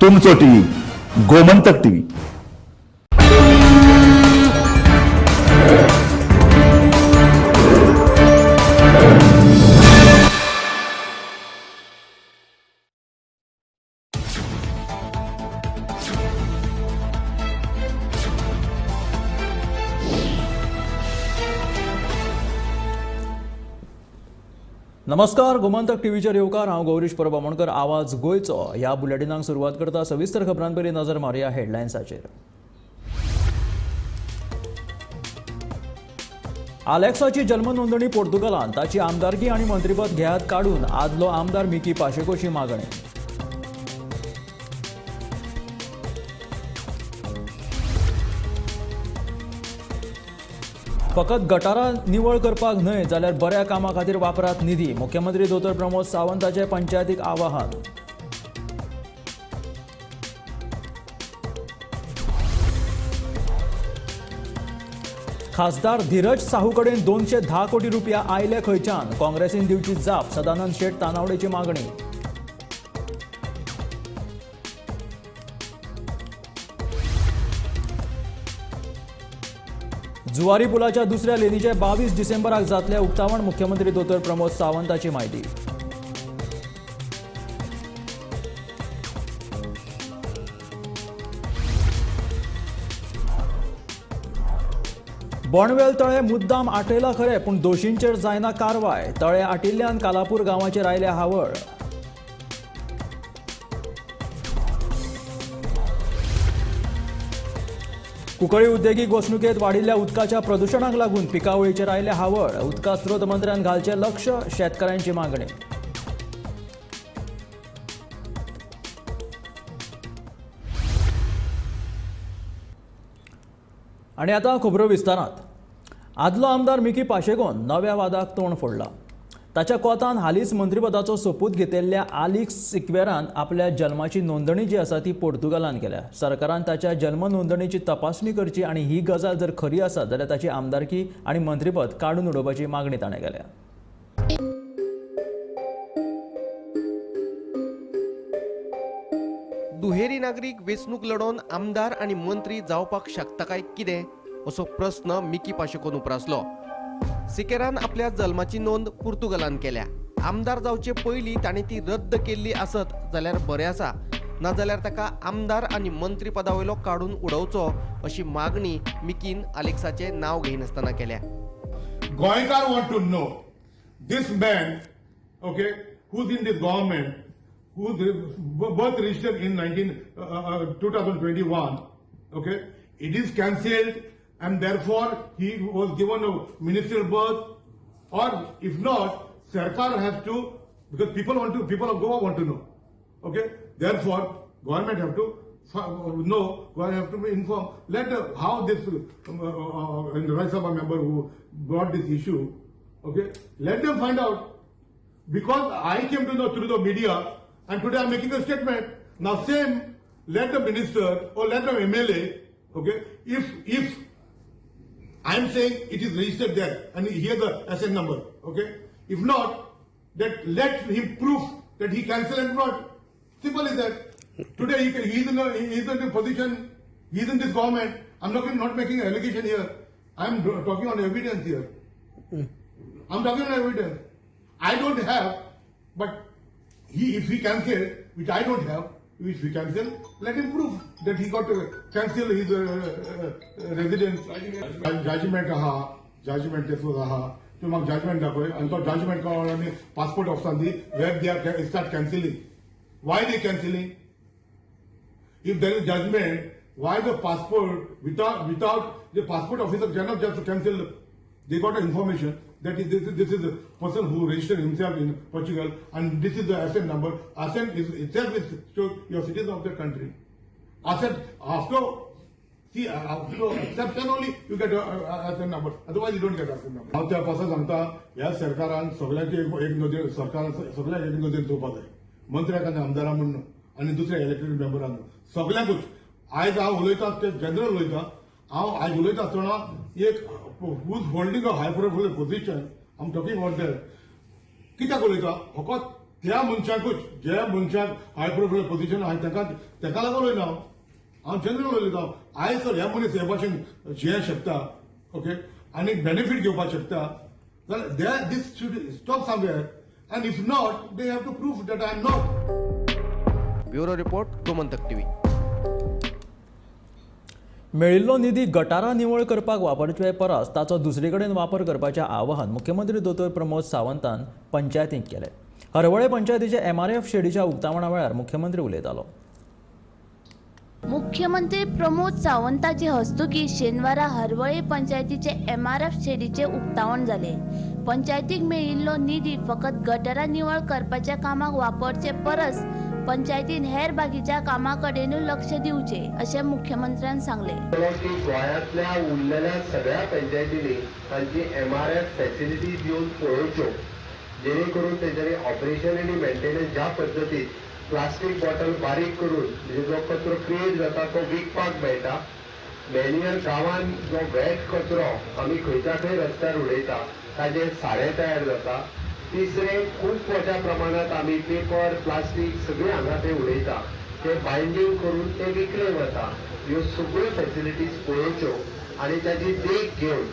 तुमचो TV Gomantak TV. नमस्कार, गोमंतक टीव्हीचेर येवकार. हांव गौरीश परब आमोणकर. आवाज गोंयचो ह्या बुलेटिनाक सुरवात करता. सविस्तर खबरां पयलीं नजर मारुया हेडलायन्साचेर. आलेक्साची जल्म नोंदणी पोर्तुगालान, ताची आमदारकी आनी मंत्रीपद घेयात काडून आदलो आमदार मिकी पाशेकोची मागणी. फकत गटारां निवळ करपाक न्हय जाल्यार बऱ्या कामा खातीर वापरात निधी, मुख्यमंत्री दोतोर प्रमोद सावंताचे पंचायतीक आवाहन. खासदार धीरज साहू कडेन 210 कोटी रुपया आयले खंयच्यान, काँग्रेसीन दिवची जाप, सदानंद शेट तानावडेची मागणी. जुवारी पुलाच्या दुसऱ्या लेनीचे 22 डिसेंबराक जातले उक्तावण, मुख्यमंत्री दोतोर प्रमोद सावंताची म्हायती. बोंडवेल तळे मुद्दाम आटयला खरें, पूण दोशींचेर जायना कारवाय, तळे आटिल्ल्यान कालापूर गांवाचेर आयल्या हावळ. कुंकळी उद्देगीक वसणुकेत वाडिल्ल्या उदकाच्या प्रदुशणाक लागून पिकावळीचेर आयल्या हावळ, उदका स्रोत मंत्र्यान घालचें लक्ष, शेतकारांची मागणी. आनी आतां खबरो विस्तारांत. आदलो आमदार मिकी पाशेकोन नव्या वादाक तोंड फोडलां. ताच्या कोतान हालींच मंत्रीपदाचो सोपूत घेतिल्ल्या आलिक्स सिक्वेरान आपल्या जल्माची नोंदणी जी आसा ती पोर्तुगालान केल्या. सरकारान ताच्या जल्म नोंदणीची तपासणी करची आनी ही गजाल जर खरी आसा जाल्यार ताची आमदारकी आनी मंत्रीपद काडून उडोवपाची मागणी ताणें केल्या. दुहेरी नागरीक वेंचणूक लडोवन आमदार आनी मंत्री जावपाक शकता काय कितें असो प्रस्न मिकी पाशेकोन उप्रासलो. सिकेरान आपल्या जल्माची नोंद पुर्तुगालान केल्या. आमदार जावचे पयलीं ताणें ती रद्द केल्ली आसत जाल्यार बरें आसा, नाजाल्यार ताका आमदार आनी मंत्री पदा वयलो काडून उडोवचो अशी मागणी मिकीन आलेक्साचें नांव घेयनासतना केल्या. गोंयकार want to know this man, okay, who's in this government, whose birth registered in 2021, okay, it is cancelled and therefore he was given a ministerial birth, or if not, Sarkar has to, because people of Goa want to know, okay, therefore government have to know, government have to be informed. Let how this Rajya Sabha member who brought this issue, okay, let them find out, because I came to know through the media and today I am making a statement. Now same, let the minister or let the MLA, okay, if I am saying it is registered there and here the SN number, okay, if not, that let him prove that he cancelled and brought. Simple is that. Today he is in a position, he is in this government. I am not making an allegation here. I am talking on evidence here. I am talking on evidence. I don't have, but he, if he cancel, which I don't have, if he cancel, let him prove that he got to cancel his residence. Judgment आहा, judgment तसोच आहा, तूं म्हाका judgment दाखय आनी तो judgment कळ्ळो आनी passport ऑफिसान दी where they are start cancelling. Why they cancelling? If there is judgment, why the passport without the passport officer cannot just cancel? They got information that is, this is a person who registered himself in Portugal and this is the asset number. Asset is itself is shows your citizen of the country. Asset after see after exception only you get a asset number. Otherwise you don't get asset number. हांव त्या पासून सांगता ह्या सरकारान सगळ्यांचे एक नदर, सरकारान सगळ्यांक एक नदर चोवपाक जाय, मंत्र्याक आनी आमदारां म्हूण आनी दुसऱ्या इलेक्टेड मेंबरांक सगळ्यांकूच. आयज हांव उलयता ते जनरल उलयता, हांव आयज उलयता आसतना एक who is holding a high profile position, I am talking about that. कित्याक उलयता? फकत त्या मनशाकूच ज्या मनशाक हाय प्रोफायल पोझिशन आहाय ताका लागून उलयना हांव, जनरल उलयता. आयज जर हे मनीस हे भाशेन जिये शकता, ओके, आनी बेनिफीट घेवपाक शकता जाल्यार this should stop somewhere, and if not they have to prove that I am not. Bureau report, Gomantak TV. मेळिल्लो निधी गटारां निवळ करपाक वापरचे परस ताचो दुसरे कडेन वापर करपाचें आवाहन मुख्यमंत्री दोतोर प्रमोद सावंतान पंचायतींक केलें. हरवळे पंचायतीच्या एमआरएफ शेडीच्या उक्तावणा वेळार मुख्यमंत्री उलयतालो. मुख्यमंत्री प्रमोद सावंताचे हस्तुकीं शेनवारा हरवळे पंचायतीचे एमआरएफ शेडीचे उक्तावण जाले. पंचायतीक मेळिल्लो निधी फकत गटारां निवळ करपाच्या कामाक वापरचे परस पंचायतीन हेर बाकीच्या कामां कडेनूय लक्ष दिवचें अशें मुख्यमंत्र्यान सांगलें. गोंयांतल्या उरलेल्या सगळ्या पंचायतींनी तांची एमआरएफ फॅसिलिटीज येवन पळोवच्यो, जेणे करून तेंच्यांनी ऑपरेशन आनी मेंटेनन्स ज्या पद्दतीन प्लास्टीक बॉटल बारीक करून म्हणजे जो कचरो क्रिएट जाता तो विकपाक मेळटा. मॅन्युअर गांवान जो वेट कचरो आमी खंयच्या खंय रस्त्यार उडयता ताजें सारें तयार जाता. तिसरें, खूब मोठ्या प्रमाणात आमी पेपर प्लास्टीक सगळें हांगा थंय उडयता, ते बायंडींग करून ते विकले वता. ह्यो सगळ्यो फॅसिलिटीज पळोवच्यो आनी ताची देख घेवन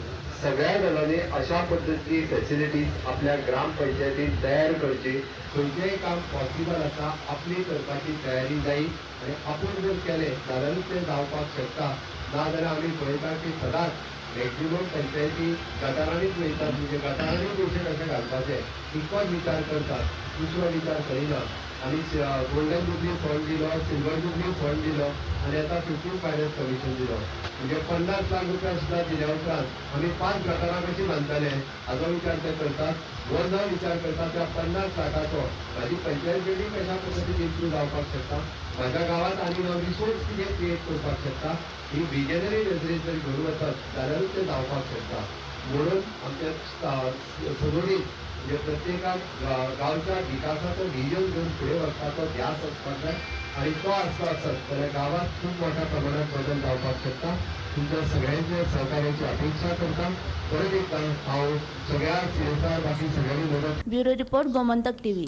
सगळ्या जाणांनी अशा पद्दतीची फॅसिलिटीज आपल्या ग्रामपंचायतीन तयार करची. खंयचेंय काम पॉसिबल आसा, आपली करपाची तयारी जायी आनी आपूण जर केलें जाल्यारूच तें जावपाक शकता. ना जाल्यार आमी पळयता की सदांच मॅक्झिमम पंचायती गटारांनीच वयतात, म्हणजे गटारांनी पयशे कशे घालपाचे इतकोच विचार करतात, दुसरो विचार करिना. आनी गोल्डन जुबली फंड दिलो, सिल्वर जुबली फंड दिलो आनी आतां 15 फायनान्स कमिशन दिलो, म्हणजे 50 लाख रुपया सुद्दां दिल्या उपरांत आमी 5 गटारां कशीं बांदतले हाजो विचार ते करतात. वो न विचार करता त्या 50 लाखाचो म्हाजी पंचायत बिल्डींग कशा पद्दतीन इम्प्रूव जावपाक शकता, म्हाज्या गांवांत आनी हांव रिसोर्स कितें क्रिएट करपाक शकता, ही विजनरी नजरेन जर घेवन वचत जाल्यारूच तें जावपाक शकता. म्हणून आमच्या सदोडीत म्हणजे प्रत्येकाक गांवच्या विकासाचो विजन घेवन फुडें वचपाचो ध्यास आसपाक जाय आनी तो आसलो आसत जाल्यार गांवांत खूब मोठ्या प्रमाणात बदल जावपाक शकता. तुमच्या सगळ्यांच्या सहकार्याची अपेक्षा करता. परत एकदा हांव सगळ्या सीएसआर बाकी सगळ्यांनी मदत. Bureau report, Gomantak TV.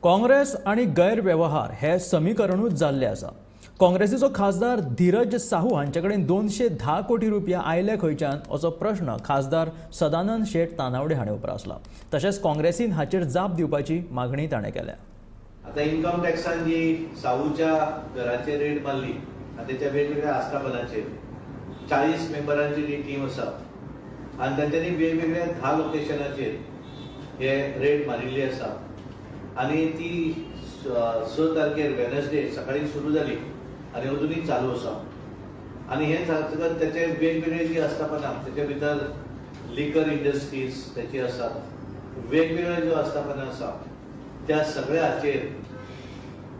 Congress आनी गैरवेव्हार हे समीकरणूच जाल्ले आसा. काँग्रेसीचो खासदार धीरज साहू हांचे कडेन 210 कोटी रुपया आयले खंयच्यान असो प्रश्न खासदार सदानंद शेट तानावडे हाणें उप्रासला. तशेंच काँग्रेसीन हाचेर जाप दिवपाची मागणी ताणें केल्या. आतां इन्कम टॅक्सान जी साहूच्या घराचेर रेड मारली आनी तेच्या वेगवेगळ्या आस्थापनाचेर 40 मेंबरांची जी टीम आसा आनी तांच्यांनी वेगवेगळ्या 10 लोकेशनाचेर हे रेड मारिल्ली आसा आनी ती 6 तारखेर वेनसडे सकाळी सुरू जाली आनी अजुनूय चालू आसा. आनी हें जातकच तेचे वेगवेगळे जी आस्थापनां तेचे भितर लिकर इंडस्ट्रीज तेची आसात, वेगवेगळे ज्यो आस्थापनां आसा त्या सगळ्याचेर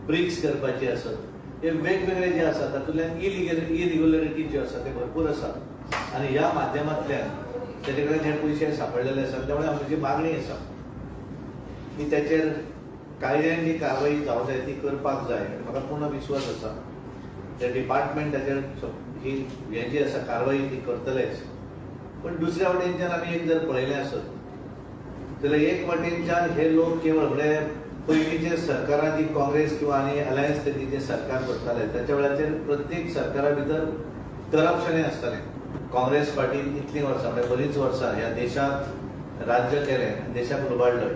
ब्रिक्स करपाची आसत, हे वेगवेगळे जे आसा तातूंतल्यान इरिग्युलरिटी ज्यो आसा ते भरपूर आसा आनी ह्या माध्यमांतल्यान तेजे कडेन हे पयशे सापडलेले आसा. त्यामुळे आमची मागणी आसा की तेचेर कायद्यान जी कारवाई जावंक जाय ती करपाक जाय. म्हाका पूर्ण विश्वास आसा ते डिपार्टमेंट ताचेर ही हे जी आसा कारवाई ती करतलेच. पण दुसऱ्या वटेनच्यान आमी एक जर पळयलें आसत जाल्यार एक वटेनच्यान हे लोक केवळ म्हणजे पयलींचे सरकारां जी काँग्रेस किंवा आनी अलायन्स तेजी जें सरकार करताले ताच्या वेळाचेर प्रत्येक सरकारा भितर करप्शनय आसतालें. काँग्रेस पार्टीन इतलीं वर्सां म्हणजे बरींच वर्सां ह्या देशांत राज्य केलें, देशाक लुबाडलें,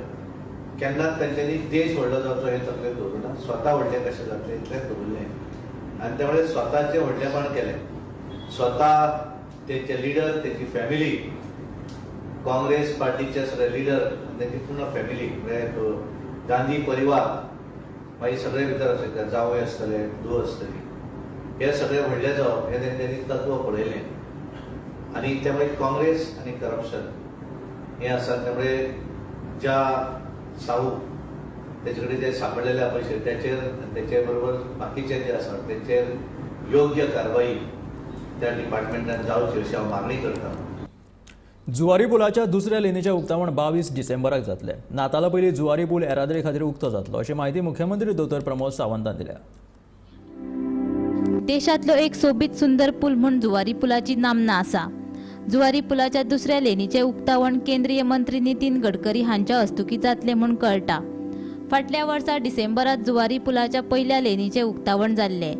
केन्नाच तांच्यांनी देश व्हडलो जावचो हें तकलेंत दवरूं ना, स्वता व्हडलें कशें जातलें इतलेंच दवरलें आनी त्यामुळे स्वताचें व्हडलेपण केलें. स्वता तेंचे लिडर, तेंची फॅमिली, काँग्रेस पार्टीचे सगळे लिडर आनी तेंची पूर्ण फॅमिली म्हणजे गांधी परिवार मागीर सगळे भितर आसले, जावय आसतले, धूव आसतली, हे सगळे व्हडले जावप हें तेंच्यांनी तत्व पळयलें आनी त्यामुळे काँग्रेस आनी करप्शन हें आसा. त्यामुळे ज्या साहू तेचे कडेन जे सापडलेले पयशे त्याचेर तेचे बरोबर बाकीचे जे आसा तेचेर योग्य कारवाई त्या डिपार्टमेंटान जावची अशी हांव मागणी करता. जुवारी पुलाच्या दुसऱ्या लेनीचें उक्तावण 22 डिसेंबराक जातलें. नाताला पयलीं जुवारी पूल येरादारी खातीर उक्तो जातलो अशी म्हायती मुख्यमंत्री दोतोर प्रमोद सावंतान दिल्या. देशांतलो एक सोबीत सुंदर पूल म्हूण जुवारी पुलाची नामना आसा. जुवारी पुलाच्या दुसऱ्या लेनीचें उक्तावण केंद्रीय मंत्री नितीन गडकरी हांच्या हस्तुकीं जातलें म्हूण कळटा. फाटल्या वर्सा डिसेंबरात जुवारी पुलाच्या पयल्या लेनीचें उक्तावण जाल्लें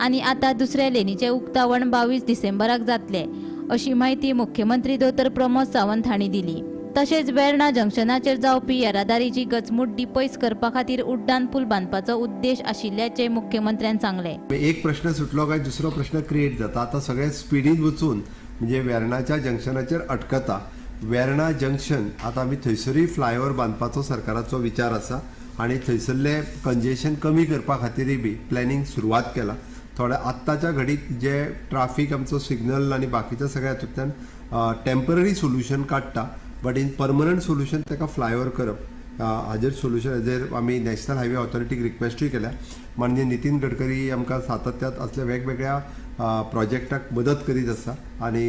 आनी आतां दुसऱ्या लेनीचें उक्तावण 22 डिसेंबराक जातलें अशी म्हायती मुख्यमंत्री दोतोर प्रमोद सावंत हांणी दिली. तशेंच वेर्णा जंक्शनाचेर जावपी येरादारीची गचमुड्डी पयस करपा खातीर उड्डाण पूल बांदपाचो उद्देश आशिल्ल्याचें मुख्यमंत्र्यान सांगलें. एक प्रश्न सुटलो काय दुसरो प्रश्न क्रिएट जाता. आतां सगळे स्पिडीन वचून म्हणजे वेर्णाच्या जंक्शनाचेर अटकता. वेर्णा जंक्शन आतां आमी थंयसरूय फ्लायओवर बांदपाचो सरकाराचो विचार आसा आनी थंयसरलें कंजेशन कमी करपा खातीरय बी प्लॅनिंग सुरवात केला. थोड्या आत्ताच्या घडीक जे ट्राफीक आमचो सिग्नल आनी बाकीच्या सगळ्या हातूंतल्यान टेम्पररी सोल्युशन काडटा, बट इन परमनंट सोल्युशन ताका फ्लायओवर करप हाजेर सोल्युशन हाजेर आमी नॅशनल हायवे ऑथॉरिटीक रिक्वेस्टूय केल्या. माननीय नितीन गडकरी आमकां सातत्यात असल्या वेगवेगळ्या प्रोजेक्टाक मदत करीत आसा आनी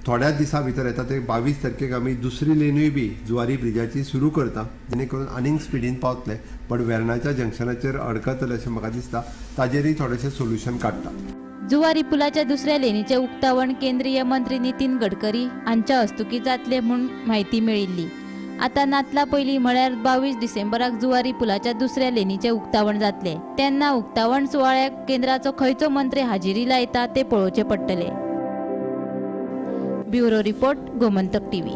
थोड्याच दिसां भितर येता ते 22 तारखेक आमी दुसरी लेनूय बी जुवारी ब्रिजाची सुरू करता, जेणे करून आनीक स्पिडीन पावतले, बट वेर्णाच्या जंक्शनाचेर अडकतले अशें म्हाका दिसता. ताजेरूय थोडेशें सोल्युशन काडटा. जुवारी पुलाच्या दुसऱ्या लेनीचें उक्तावण केंद्रीय मंत्री नितीन गडकरी हांच्या हस्तुकीं जातलें म्हूण म्हायती मेळिल्ली. आतां नातला पयलीं म्हळ्यार 22 डिसेंबराक जुवारी पुलाच्या दुसऱ्या लेनीचें उक्तावण जातलें. तेन्ना उक्तावण सुवाळ्याक केंद्राचो खंयचो मंत्री हाजेरी लायता तें पळोवचें पडटलें. Bureau report, Gomantak TV.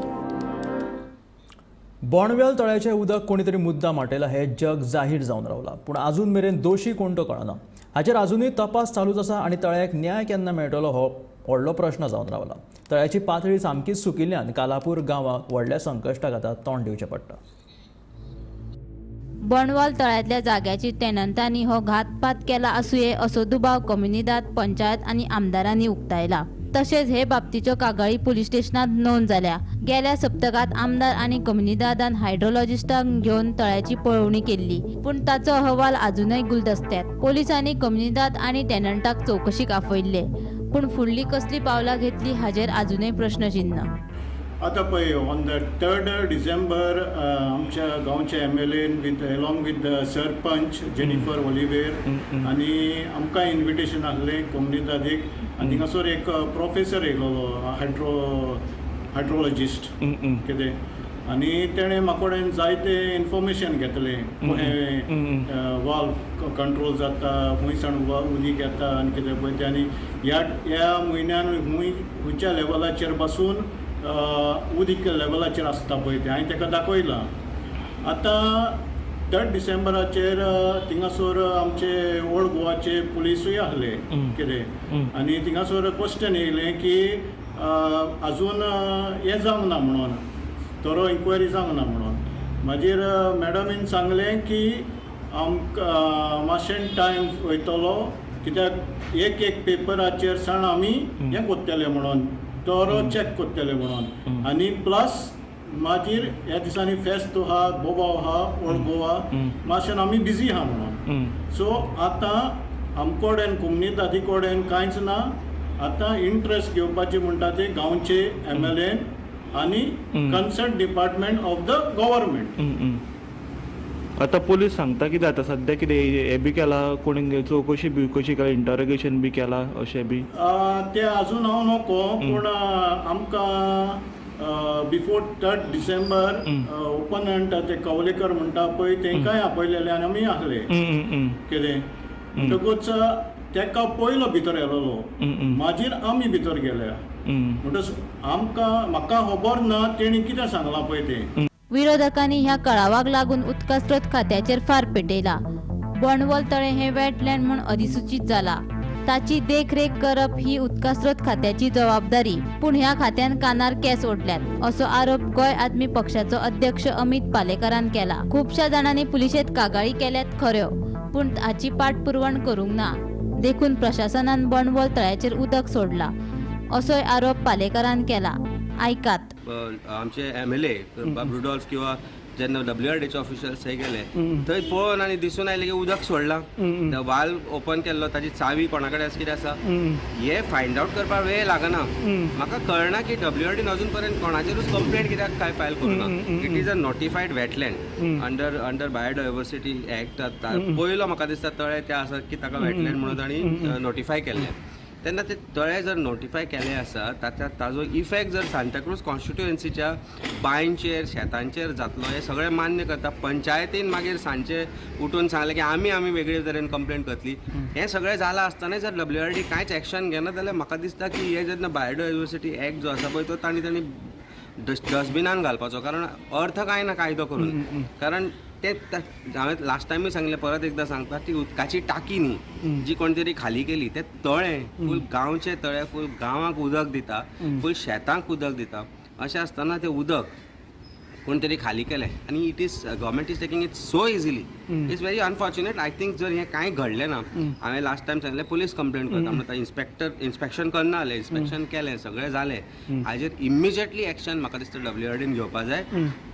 Bondvel तळ्याचें उदक कोणी तरी मुद्दाम आटयलां हें जग जाहीर जावन रावलां, पूण आजून मेरेन दोशी कोण तो कळना. हाचेर आजुनूय तपास चालूच आसा आनी तळ्याक न्याय केन्ना मेळटलो हो व्हडलो प्रश्न जावन रावला. तळ्याची पातळी सामकीच सुकिल्ल्यान कालापूर गांवाक व्हडल्या संकश्टाक आतां तोंड दिवचें पडटा. बोंडवाल तळ्यांतल्या जाग्याची टेनंटांनी हो घातपात केला आसुये असो दुबाव कोमुनिदाद, पंचायत आनी आमदारांनी उक्तायला. तशेंच हे बाबतीच्यो कागाळी पुलीस स्टेशनांत नोंद जाल्या. गेल्या सप्तकांत आमदार आनी कोमुनिदादान हायड्रोलॉजिस्टांक घेवन तळ्याची पळोवणी केल्ली, पूण ताचो अहवाल आजुनय गुलदस्त्यात. पोलिसांनी कोमुनिदाद आनी टेनंटाक चवकशीक आपयल्ले, पूण फुडली कसली पावलां घेतली हाजेर आजुनय प्रश्नचिन्ह. आतां पळय ऑन the 3 December आमच्या गांवचे MLA with along with the sarpanch Jennifer Oliveira आनी आमकां इन्विटेशन आसलें कोमुनिदादीक आनी थिंगासर एक प्रोफेसर येयलोलो हायड्रोलॉजिस्ट कितें आनी तेणें म्हाका कडेन जायते इन्फॉर्मेशन घेतलें, कशें वाल्व कंट्रोल जाता, खूंय सावन उदीक येता आनी कितें पळय तें. आनी ह्या म्हयन्यान खूंय खंयच्या लेवलाचेर पासून उदीक लेवलाचेर आसता पळय तें हांवें ताका दाखयलां. आतां 3 डिसेंबराचेर थिंगासर आमचे ओल्ड गोवाचे पुलिसूय आसले कितें आनी थिंगासर क्वेश्चन येयलें की आजून हें जावंक ना म्हणून, थोरो इन्क्वायरी जावंक ना म्हणून. मागीर मॅडमीन सांगलें की आमकां मातशें टायम वयतलो कित्याक एक एक पेपराचेर सावन आमी हें कोत्तले म्हणून, तोरो चॅक कोत्तले म्हणून. आनी प्लस मागीर ह्या दिसांनी फेस्त आहा, बोबाव आहा ओल्ड गोवा, मातशें आमी बिजी आहा म्हणून. सो आतां आमकोडेन कोमुनिदादी कडेन कांयच ना. आतां इंट्रस्ट घेवपाची म्हणटा ते गांवचे MLA आनी concern department of the government. आतां पोलीस सांगता कितें आतां सद्या कितें हें बी केलां, कोणी चवकशी बिवकशी केला, इंटरोगेशन बी केलां अशें बी? तें आजून हांव नको, पूण आमकां बिफोर 3 डिसेंबर ओपनंट ते कवलेकर म्हणटा पळय तेंकांय आपयलेले आनी आमी आसले कितें म्हणटकूच तेका पयलो भितर येयलोलो, मागीर आमी भितर गेल्या. म्हणटकच आमकां म्हाका खबर ना तेणी कितें सांगलां पळय तें. विरोधकांनी ह्या कळावाक लागून उदका स्रोत खात्याचेर फार पेटयला. बोंडवल तळें हें वेटलँड म्हूण अधिसूचीत जाला, ताची देखरेख करप ही उदका स्रोत खात्याची जबाबदारी, पूण ह्या खात्यान कानार केंस ओडल्यात असो आरोप गोंय आदमी पक्षाचो अध्यक्ष अमित पालेकारान केला. खुबश्या जाणांनी पुलिशेंत कागाळी केल्यात खऱ्यो, पूण हाची पाठपुरवण करूंक ना, देखून प्रशासनान बोंडवल तळ्याचेर उदक सोडला असोय आरोप पालेकारान केला. आयकात. आमचे MLA बाब रुडॉल्फ किंवा जेन्ना WRDचे ऑफिशल्स थंय गेले थंय पळोवन आनी दिसून आयलें की उदक सोडलां, वाल्व ओपन केल्लो, ताची चावी कोणा कडेन आसा कितें आसा हें फायंड आवट करपाक वेळ लागना. म्हाका कळना की WRDन अजून पर्यंत कोणाचेरूच कंप्लेंट कित्याक काय फायल करूं ना. It is a notified wetland under biodiversity act. पयलो म्हाका दिसता तळें तें आसा की ताका वेटलँड म्हणून तांणी नोटिफाय केल्लें. तेन्ना ते तळे जर नोटिफाय केले आसा ताच्या ताजो इफेक्ट जर सांताक्रूज कॉन्स्टिट्युएन्सीच्या बांयचेर शेतांचेर जातलो हें सगळें मान्य करता. पंचायतीन मागीर सांजचे उठून सांगलें की आमी आमी वेगळे तरेन कंप्लेन करतली. हें सगळें जालां आसतना जर डब्ल्यू आर डी कांयच एक्शन घेना जाल्यार म्हाका दिसता की हे जेन्ना बायोडायवर्सिटी एक्ट जो आसा पळय तो तांणी तांणी डस्टबिनान घालपाचो, कारण अर्थ कांय ना कायदो करून. कारण ते हांवें लास्ट टायमूय सांगलें, परत एकदां सांगता, ती उदकाची टाकी न्ही जी कोण तरी खाली केली, ते तळें फूल गांवचें तळें फूल गांवाक उदक दिता, फूल शेतांक उदक दिता, अशें आसतना तें उदक कोण तरी खाली केलें आनी it is government is taking it so easily. It's very unfortunate. I think जर हें कांय घडलें ना, हांवें लास्ट टायम सांगलें पुलीस कंप्लेन करता म्हणटा, इन्स्पेक्टर इन्स्पेक्शन करना जालें, इन्स्पेक्शन केलें, सगळें जालें, हाजेर इमिजिएटली एक्शन म्हाका दिसता डब्ल्यू आर डीन घेवपा जाय.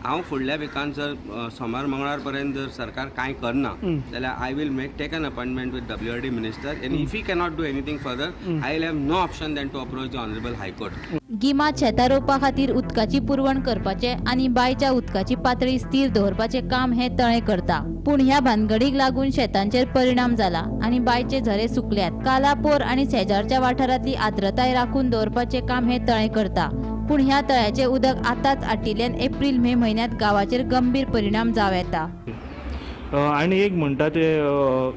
हांव फुडल्या विकान जर सोमार मंगळार पर्यंत जर सरकार कांय करना जाल्यार I will make take an appointment with W R D minister and if he cannot do anything further I will have no option than to approach the honourable high court. गिमात शेतां रोवपा खातीर उदकाची पुरवण करपाचें आनी बांयच्या उदकाची पातळी स्थिर दवरपाचें काम हें तळें करता. पूण ह्या भानगडीक लागून शेतांचेर परिणाम जाला आनी बांयचे झरे सुकल्यात. कालापोर आनी शेजारच्या वाठारांतली आर्द्रताय राखून दवरपाचें काम हें तळें करता. पूण ह्या तळ्याचें उदक आतांच आटिल्ल्यान एप्रील मे म्हयन्यांत गांवाचेर गंभीर परिणाम जावं येता. आनी एक म्हणटा ते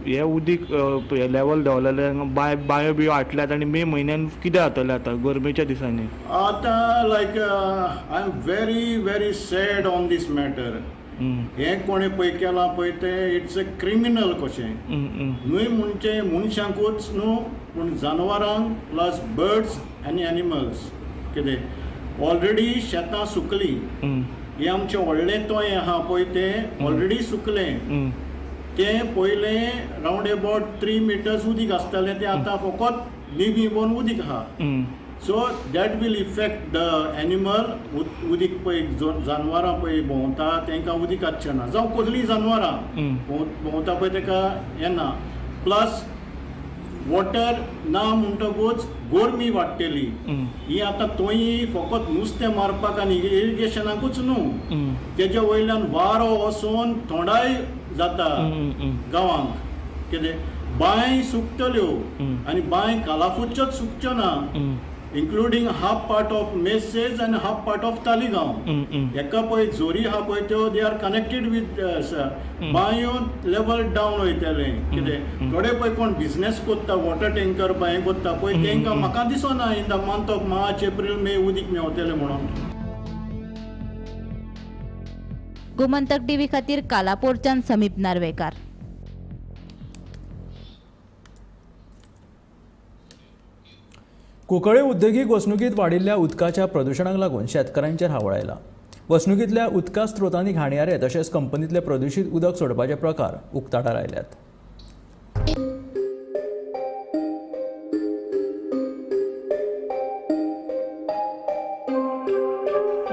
हे उदीक लेवल देंवलेलें, बांय बांयो बियो आटल्यात आनी मे म्हयन्यान कितें जातलें आतां गरमेच्या दिसांनी? आतां like I am very very sad on this matter. हें कोणें पळय केलां पळय तें it's a criminal कशें न्हय, म्हणचे मनशांकूच न्हू पूण जानवरांक प्लस बर्ड्स आनी एनिमल्स. कितें ऑलरेडी शेतां सुकलीं, हें आमचें व्हडलें तोंय आहा पळय तें ऑलरेडी सुकलें. तें पयलें रावंड एबावट 3 मिटर्स उदीक आसतालें, तें आतां फकत निबी बोन उदीक आहा. So that will effect the animal. उदीक पळय जानवरां पळय भोंवता तांकां उदीक आसचें ना, जावं कसलीं जानवरां भोंवता पळय ताका येना. प्लस वॉटर ना म्हणटकूच गरमी वाडटली. ही आतां तोंय फकत नुस्तें मारपाक आनी इरिगेशनाकूच न्हू, तेजे वयल्यान वारो वचून थोंडाय जाता गांवांक. कितें बांय सुकतल्यो आनी बांय कालाफुच्योच सुकच्यो ना, including half part of Menezes आनी हाफ पार्ट ऑफ तालिगांव. हेका पळय जोरी आहा पळय त्यो they are connected with बांयो लेवल डावन वयतलें. कितें थोडे पळय कोण बिजनेस कोत्ता, वॉटर टेंकर बांय कोत्ता पळय, तेंकां म्हाका दिसना in the month of March April May उदीक मेवतलें म्हणून. गोमंतक टीव्ही खातीर कालापोरच्यान समीप नार्वेकार. कुंकळ्ळे उद्देगीक वसणुकीत वाडिल्ल्या उदकाच्या प्रदुशणाक लागून शेतकारांचेर हावळ आयला. वसणुकींतल्या उदका स्रोतांनी घाणयारे तशेंच कंपनींतले प्रदुशीत उदक सोडपाचे प्रकार उक्ताडार आयल्यात.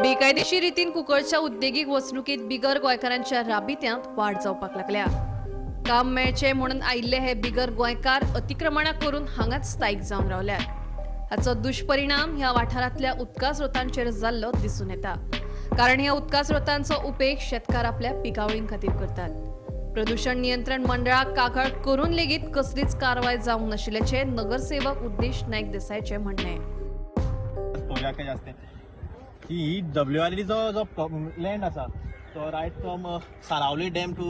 बेकायदेशीर रितीन कुंकळच्या उद्देगीक वसणुकीत बिगर गोंयकारांच्या राबित्यांत वाड जावपाक लागल्या. काम मेळचें म्हणून आयिल्ले हे बिगर गोंयकार अतिक्रमणां करून हांगाच स्थायीक जावन रावल्यात. हाचो दुष्परिणाम ह्या वाठारांतल्या उदका स्रोतांचेर जाल्लो दिसून येता, कारण ह्या उदका स्रोतांचो उपेग शेतकार आपल्या पिकावळीं खातीर करतात. प्रदूषण नियंत्रण मंडळाक कागाळ करून लेगीत कसलीच कारवाय जावंक नाशिल्ल्याचें नगरसेवक उद्देश नायक देसायचें म्हणणें. की ही डब्ल्यू आर डीचो जो लँड आसा तो right from Salaulim dam to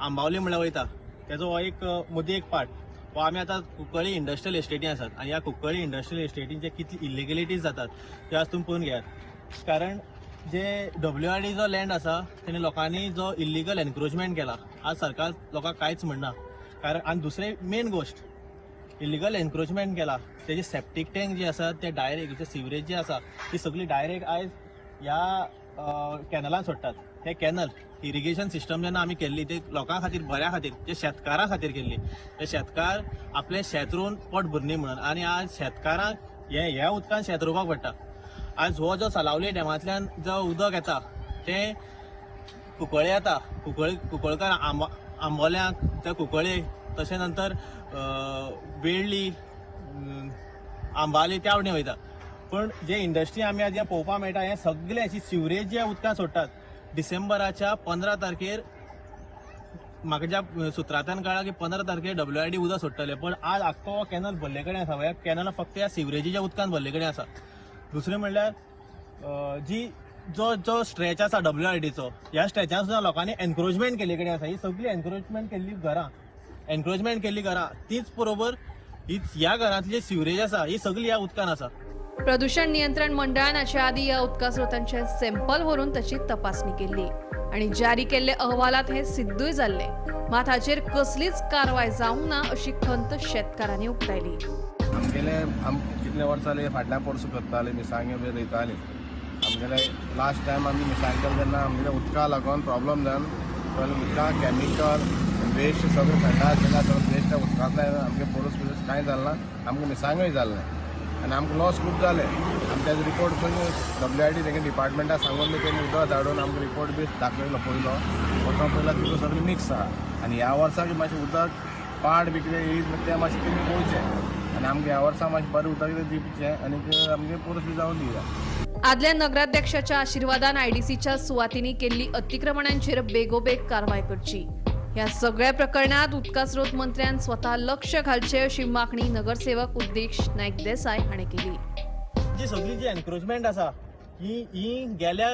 Ambavali म्हणल्यार वयता, तेजो हो एक मदीं एक पार्ट हो आमी आतां कुंकळ्ळी इंडस्ट्रियल एस्टेटी आसात आनी ह्या कुंकळ्ळी इंडस्ट्रियल एस्टेटीन जे कितली इलिगलिटीज जातात ते आज तुमी पळोवन घेयात. कारण जे डब्ल्यू आर डीचो लँड आसा तेणी लोकांनी जो इलिगल एनक्रोचमेंट केला, आज सरकार लोकांक कांयच म्हणना. कारण आनी दुसरें मेन गोश्ट इलिगल एनक्रोचमेंट केला तेजे सेप्टीक टँक जे आसा ते डायरेक्ट सिवरेज जी आसा ती सगळी डायरेक्ट आयज ह्या कॅनलान सोडटात. हे कॅनल इरिगेशन सिस्टम जेन्ना आमी केल्ली ते लोकां खातीर बऱ्या खातीर, ते शेतकारां खातीर केल्ली, ते शेतकार आपलें शेत रोवन पोट भरनी म्हणून, आनी आज शेतकारांक हे ह्या उदकान शेत रोवपाक पडटा. आज हो जो सालावली डॅमांतल्यान जो उदक येता तें कुंकळ्ळे येता, कुंकळकार आंबोल्यांक ते कुंकळ्ळे, तशें नंतर वेळ्ळी आंबाली त्या वटेन वयता. पूण जे इंडस्ट्री आमी आज पळोवपाक मेळटा हें सगळें अशी सिवरेज जे उदकां सोडटात. डिसेंबराच्या 15 तारखेर म्हाका ज्या सुत्रांतल्यान कळ्ळां की 15 तारखेर WRD उदक सोडटले, पण आज आख्खो कॅनल भरले कडेन आसा. ह्या कॅनल फक्त ह्या सिवरेजीच्या उदकान भरले कडेन आसा. दुसरें म्हणल्यार जी जो जो स्ट्रेच आसा WRDचो, ह्या स्ट्रेचान सुद्दां लोकांनी एनक्रोचमेंट केल्ले कडेन आसा. ही सगळी एनक्रोचमेंट केल्ली घरां, एनक्रोचमेंट केल्ली घरां, तीच बरोबर हीच ह्या घरांतली सिवरेज आसा ही सगळी ह्या उदकान आसा. प्रदूषण नियंत्रण मंडळान हाचे आदी ह्या उदका स्रोतांचे सॅम्पल व्हरून ताची तपासणी केल्ली आनी जारी केल्ले अहवालात हे सिद्धूय जाल्ले. मात हाचेर कसलीच कारवाय जावंक ना अशी खंत शेतकारांनी उक्तायली. आमगेले कितले वर्सां जाली फाटल्या पोरसू करताले, मिरसांग्यो बी रोयताले. आमगेले लास्ट टायम आमी मिरसांग केलें तेन्ना आमगेले उदका लागून प्रॉब्लम जावन उदका कॅमिकल वेस्ट सगळें संडास बिंडास सगळें वेस्ट उदकांतल्यान आमगे पोरूस बिरूस कांय जालें ना, आमकां मिरसांगूय जालें ना आनी आमकां लॉस खूब जालें. आमी तेजो रिपोर्ट WRD तेगे डिपार्टमेंटाक सांगून बी तेणी उदक धाडून आमकां रिपोर्ट बी दाखयलो पयलो वचोन पयलो तितून सगळें मिक्स आहा. आनी ह्या वर्साक मातशें उदक पाड बी कितें येयत तें मातशें तेणी पळोवचें आनी आमकां ह्या वर्सा मातशें बरें उदक कितें दिवचें आनी आमगे पोरूस बी जावन दिया. आदल्या नगराध्यक्षाच्या आशिर्वादान आयडीसीच्या सुवातींनी केल्ली अतिक्रमणांचेर बेगोबेग कारवाय करची. ह्या सगळ्या प्रकरणात उदका स्रोत मंत्र्यान स्वतः लक्ष घालचे अशी मागणी नगरसेवक उद्देश नायक देसाय हाणें केली. जी सगळी जी एनक्रोचमेंट आसा ही ही गेल्या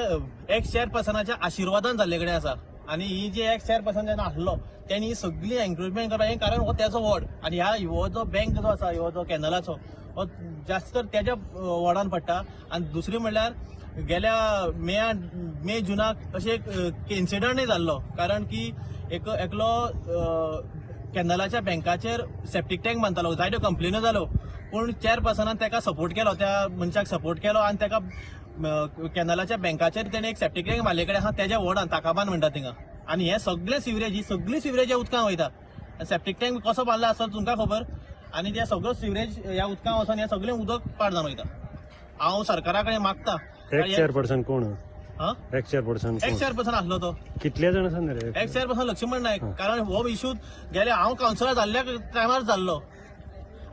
एक्स चेअरपर्सनाच्या आशिर्वादान जाल्ले कडेन आसा आनी ही जी एक्स चेअरपर्सन जेन्ना आसलो तेणी ही सगळी एनक्रोचमेंट करपाचें, कारण हो तेजो वॉर्ड आनी ह्या हो जो बँक जो आसा हो जो कॅनलाचो हो जास्त तर तेज्या वॉर्डान पडटा. आनी दुसरी म्हणल्यार गेल्या मे जुनाक अशें एक इन्सिडंटय जाल्लो, कारण की एक एकलो कॅनलाच्या बँकाचेर सेप्टीक टँक बांदतालो, जायत्यो कंप्लेन्यो जाल्यो, पूण चेअरपर्सनान ताका सपोर्ट केलो, त्या मनशाक सपोर्ट केलो आनी ताका कॅनलाच्या बँकाचेर तेणें एक सेप्टीक टँक मारले कडेन आसा तेज्या वॉर्डान, ताकाबान म्हणटा थिंगा. आनी हे सगळे सिवरेज, ही सगळी सिवरेज ह्या उदकान वयता. सेप्टीक टँक कसो बांदला आसत तुमकां खबर, आनी ते सगळो सिवरेज ह्या उदकान वचोन हें सगळें उदक पाड जावन वयता. हांव सरकारा कडेन मागता. एक्स चेअरपर्सन कोण? एक्स चेअरपर्सन, एक्स चेअरपर्सन आसलो तो. कितले जाण आसा रे एक्स चेअरपर्सन? लक्ष्मण नायक. कारण हो इशू गेले हांव कावन्सिलर जाल्ल्या टायमार जाल्लो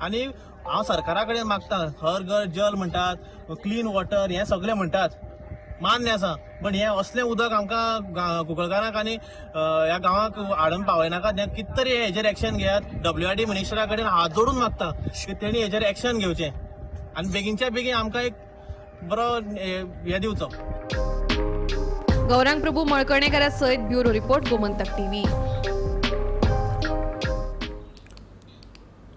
आनी हांव सरकारा कडेन मागता. हर घर जल म्हणटात, क्लीन वॉटर हें सगळें म्हणटात, मान्य आसा, पण हें असलें उदक आमकां कुंकळकारांक आनी ह्या गांवाक हाडून पावयनाका. तें कितें तरी हेजेर एक्शन घेयात. WRD मिनिस्टरा कडेन हात जोडून मागता की तेणी हेजेर एक्शन घेवचें आनी बेगीनच्या बेगीन आमकां एक बरो हें दिवचो. गौरांग प्रभू मळकर्णेकरा सयत ब्युरो रिपोर्ट, गोमंतक टीव्ही.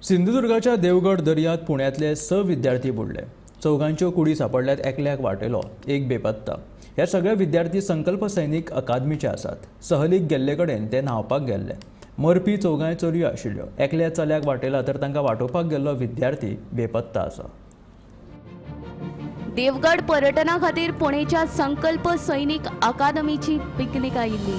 सिंधुदुर्गाच्या देवगड दर्यांत पुण्यांतले 6 विद्यार्थी बुडले. चौगांच्यो कुडी सापडल्यात, एकल्याक वाटयलो, एक बेपत्ता. ह्या सगळे विद्यार्थी संकल्प सैनिक अकादमीचे आसात. सहलीक गेल्ले कडेन ते न्हांवपाक गेल्ले. मरपी चौगांय चलयो आशिल्ल्यो. एकल्या चल्याक वाटयला तर तांकां वाटोवपाक गेल्लो विद्यार्थी बेपत्ता आसा. देवगड पर्यटना खातीर पुणेच्या संकल्प सैनिक अकादमीची पिकनीक आयिल्ली.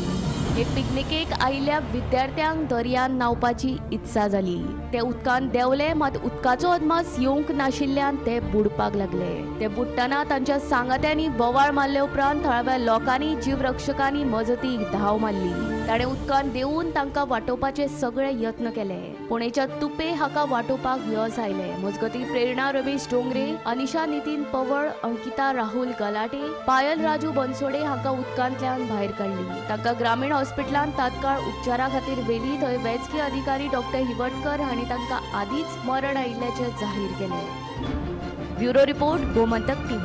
हे पिकनिकेक आयिल्ल्या विद्यार्थ्यांक दर्यांत न्हांवपाची इत्सा जाली. ते उदकांत देंवले, मात उदकाचो अदमास येवंक नाशिल्ल्यान ते बुडपाक लागले. ते बुडटना तांच्या सांगात्यांनी बोवाळ मारले उपरांत थळाव्या लोकांनी जीवरक्षकांनी मजतीक धांव मारली. ताणें उदकांत देंवून तांकां वाटोवपाचे सगळे यत्न केले. पुणेच्या तुपे हाका वाटोवपाक यश आयलें. मजगतीं प्रेरणा रमेश डोंगरे, अनिशा नितीन पवळ, अंकिता राहुल गलाटे, पायल राजू बनसोडे हांकां उदकांतल्यान भायर काडली. तांकां ग्रामीण हॉस्पिटलांत तात्काळ उपचारा खातीर व्हेली. थंय वैजकी अधिकारी डॉक्टर हिवटकर हांणी तांकां आदींच मरण आयिल्ल्याचें जाहीर केलें. Bureau report, Gomantak TV.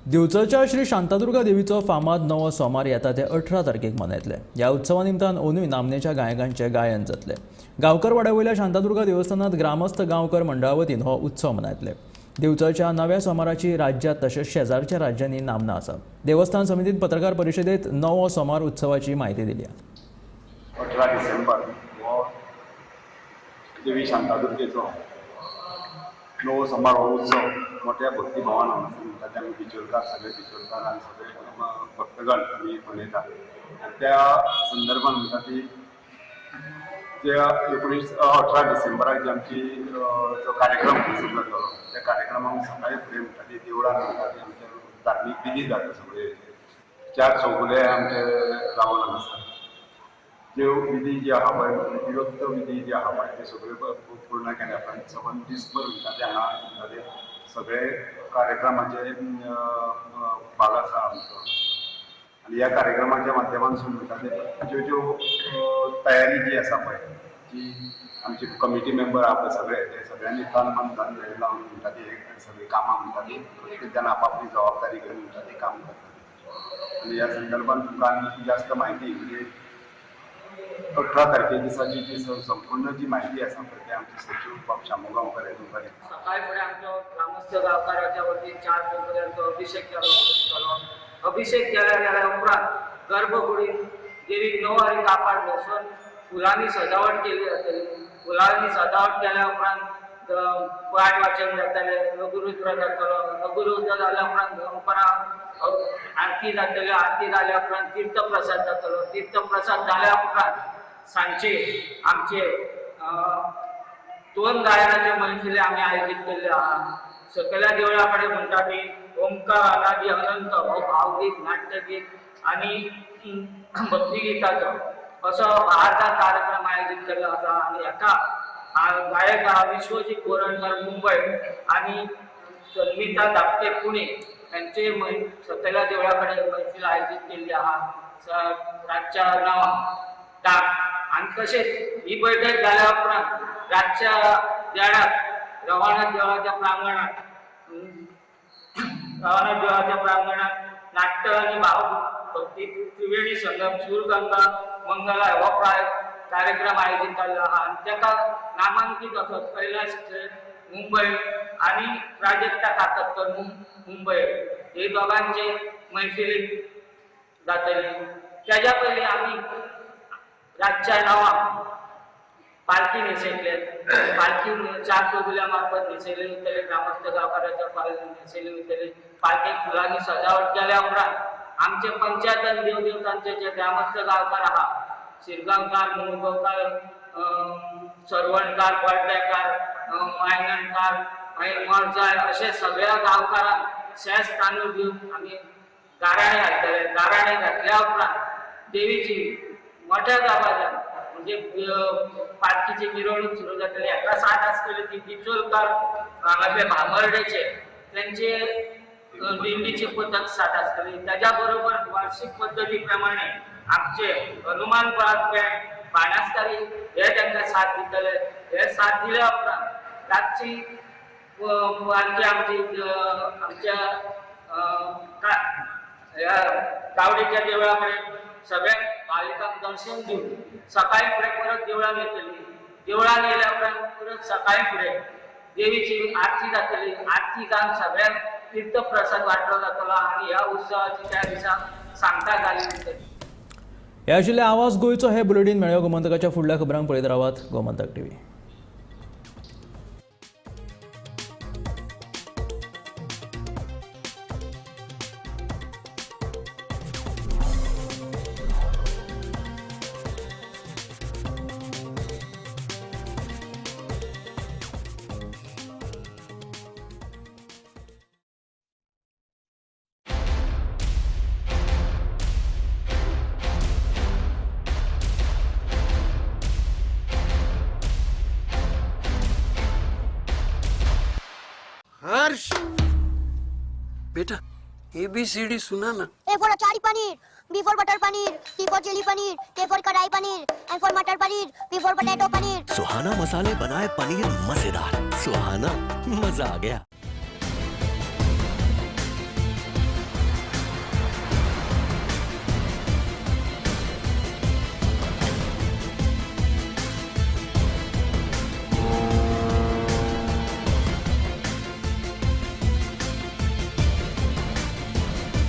दिवचलच्या Shri Shantadurga देवीचो फामाद नवो सोमार येता ते 18 तारखेक मनयतले. ह्या उत्सवा निमतान अंदूय नामनेच्या गायकांचें गायन जातलें. गांवकर वाड्या वयल्या शांतादुर्गा देवस्थानांत ग्रामस्थ गांवकर मंडळा वतीन हो उत्सव मनयतले. दिवचलच्या नव्या सोमाराची राज्यांत तशेंच शेजारच्या राज्यांनी नामना आसा. देवस्थान समितीन पत्रकार परिशदेंत नवो सोमार उत्सवाची म्हायती दिल्या. 18 डिसेंबर हो देवी शांतादुर्गेचो नवो सोमार हो उत्सव मोठ्या भक्तिभावान हांगासर म्हणटा ते आमी बिचोलकार, सगळे बिचोलकार आनी सगळे भक्तगण आमी मनयतात. आनी त्या संदर्भान म्हणटा ती त्या 18 डिसेंबराक जी आमची जो कार्यक्रम हांगासर जातलो त्या कार्यक्रमाक सकाळी फुडें म्हणटा ती देवळान म्हणटा ती आमच्या धार्मीक विधी जाता. सगळे 4 चौगुले आमचे रावन हांगासर ज्यो विधी जी आहा पळय, विधिवक्त विधी जी आहा पळय, ते सगळे पूर्ण केल्या उपरांत सबंद दीसभर म्हणटा ते हांगा म्हणटा ते सगळे कार्यक्रमाचे भाग आसा आमचो. आनी ह्या कार्यक्रमाच्या माध्यमांतसून म्हणटा ते ज्यो ज्यो तयारी जी आसा पळय जी आमची कमिटी मेंबर आहा पळय सगळे ते सगळ्यांनी तन मन धन लावन म्हणटा ती सगळीं कामां म्हणटा ती प्रत्येक जाण आपापली जबाबदारी घेवन म्हणटा ती काम करता. आनी ह्या संदर्भात तुमकां आनी जास्त म्हायती म्हणजे 18 तारखे दिसाची जी संपूर्ण जी म्हायती आसा पळय ते आमचे सचिव बाब शामू गांवकर हे तुमकां दिता. सकाळी फुडें आमचो ग्रामस्थ गांवकाराच्या वतीन 4 चौगुल्यांचो अभिषेक केलो. अभिषेक केल्या गेल्या उपरांत गर्भकुडीन देवीक 9 वारी कापाड न्हेसून फुलांनी सजावट केली जातली. फुलांनी सजावट केल्या उपरांत पाठ वाचन जातलें, लघुरुद्र जातलो. लघुरुद्र जाल्या उपरांत उपरांत आरती जातली. आरती जाल्या उपरांत तीर्थप्रसाद जातलो. तीर्थप्रसाद जाल्या उपरांत सांजचे आमचे 2 गायनाचे मैफिली आमी आयोजीत केल्ले आहा. सकयल्या देवळा कडेन म्हणटा ती ओंकार अनादी अनंत हो भावगीत, नाट्यगीत आनी भक्तिगिताचो असो भारतात कार्यक्रम आयोजीत केल्लो आसा. आनी हाका गायक आहा विश्वजीत गोरणकर मुंबय आनी सन्मिता धापटे पुणे यांचे सकयल्या देवळा कडेन मैफील आयोजीत केल्ली आहा रातच्या 9:00. आनी तशेंच ही बैठक जाल्या उपरांत रातच्या 1:30 रवाना देवळाच्या प्रांगणात रवाना देवळाच्या प्रांगणात नाट्य आनी भावभक्ती त्रिवेणी संगम सूरगंगा मंगला हो कार्यक्रम आयोजीत केल्लो आहा. आनी ताका नामांकीत असो कैलाश खेर मुंबय आनी प्राजक्ता कातकर मुंबय हे दोगांचे मैफिलीक जातली. तेज्या पयलीं आमी रातच्या 9 पालखी न्हेसयतले. पालखी 4 चौगुल्या मार्फत न्हेसयली वयतली. ग्रामस्थ गांवकाराच्या पालखी न्हेसयली वयतली. पालखेक फुलांनी सजावट केल्या उपरांत आमचे पंचायत देवदेवतांचे जे ग्रामस्थ गांवकार आहा, शिरगांवकार, मुळगांवकार, सरवणकार, बोड्डेकार, वायंगणकार, मागीर मरजाय अशे सगळ्या गांवकारांक शेस तांदूळ दिवन आमी गाराणें घालतले. गाराणें घातल्या उपरांत देवीची मोठ्या दबाज्यान म्हणजे पालखीची मिरवणूक सुरू जातली. हाका साथ आसतली ती बिचोलकार हांगासरले भांबर्डेचे तेंचे दिंडीचे पथक साथ आसतली. ताज्या बरोबर वार्षिक पद्दती प्रमाणे आमचे हनुमान पळास बँड बाणास्तारी हे तांकां साथ दितले. हे साथ दिल्या उपरांत रातची पालखी आमची आमच्या ह्या गावडीच्या देवळा कडेन सगळ्या भाविकांक दर्शन दिवन सकाळी फुडें परत देवळान येतली. देवळान येयल्या उपरांत परत सकाळी फुडें देवीची आरती जातली. आरती जावन सगळ्यांक तीर्थप्रसाद वांटलो जातलो आनी ह्या उत्सवाची त्या दिसा सांगता जाली वयतली. हे आशिल्ले आवाज गोंयचो हे बुलेटीन. मेळ्यो गोमंतकाच्या फुडल्या खबरांक पळयत रावात गोमंतक टीव्ही. हर्ष बेटा ABCD सुना ना। A for achari paneer, B for butter paneer, C for chilli paneer, K for kadai paneer, M for matar paneer, P for potato paneer. Suhana मसाले बनाए पनीर मजेदार। सुहाना मजा आ गया।